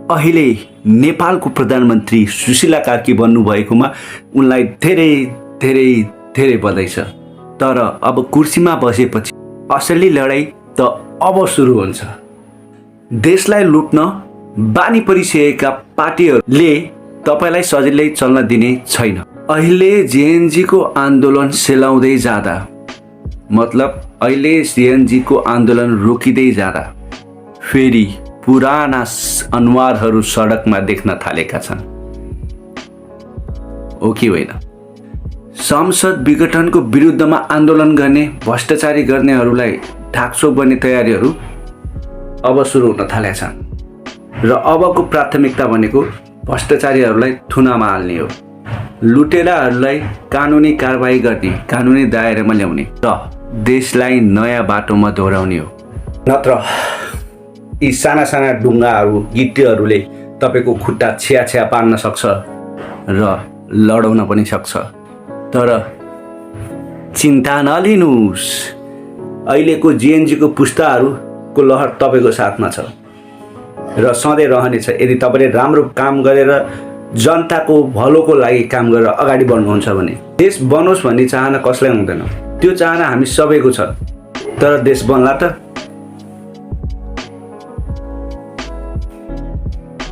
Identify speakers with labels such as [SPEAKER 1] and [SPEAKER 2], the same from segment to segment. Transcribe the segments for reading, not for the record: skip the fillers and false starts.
[SPEAKER 1] अहिले नेपालको प्रधानमन्त्री सुशीला कार्की बन्नुभएकोमा उनलाई धेरै धेरै धेरै बधाई छ। तर अब कुर्सीमा बसेपछि असली लडाईँ त अब सुरु हुन्छ। देशलाई लुट्न बानी परिसकेका पार्टीहरूले तपाईलाई सजिलै चल्न दिने छैन। अहिले जेएनजीको आन्दोलन सेलाउँदै जाँदा, मतलब अहिले जेएनजीको आन्दोलन रोकिँदै जाँदा फेरि पुराना अनुहारहरू सडकमा देख्न थालेका छन्, हो कि होइन? संसद विघटनको विरुद्धमा आन्दोलन गर्ने, भ्रष्टाचारी गर्नेहरूलाई ढाकछोप गर्ने तयारीहरू अब सुरु हुन थालेका छन् र अबको प्राथमिकता भनेको भ्रष्टाचारीहरूलाई थुनामा हाल्ने हो, लुटेराहरूलाई कानुनी कारबाही गर्ने, कानुनी दायरामा ल्याउने र देशलाई नयाँ बाटोमा दोहोऱ्याउने हो। नत्र यी साना साना ढुङ्गाहरू, गिट्टीहरूले तपाईँको खुट्टा छ्या पार्न सक्छ र लडाउन पनि सक्छ। तर चिन्ता नलिनुहोस्, अहिलेको जेएनजीको पुस्ताहरूको लहर तपाईँको साथमा छ र सधैँ रहनेछ। यदि तपाईँले राम्रो काम गरेर जनताको भलोको लागि काम गरेर अगाडि बढ्नुहुन्छ भने। देश बनोस् भन्ने चाहना कसलाई हुँदैन, त्यो चाहना हामी सबैको छ। तर देश बन्ला त?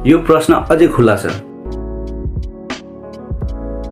[SPEAKER 1] यो प्रश्न अझै खुला छ।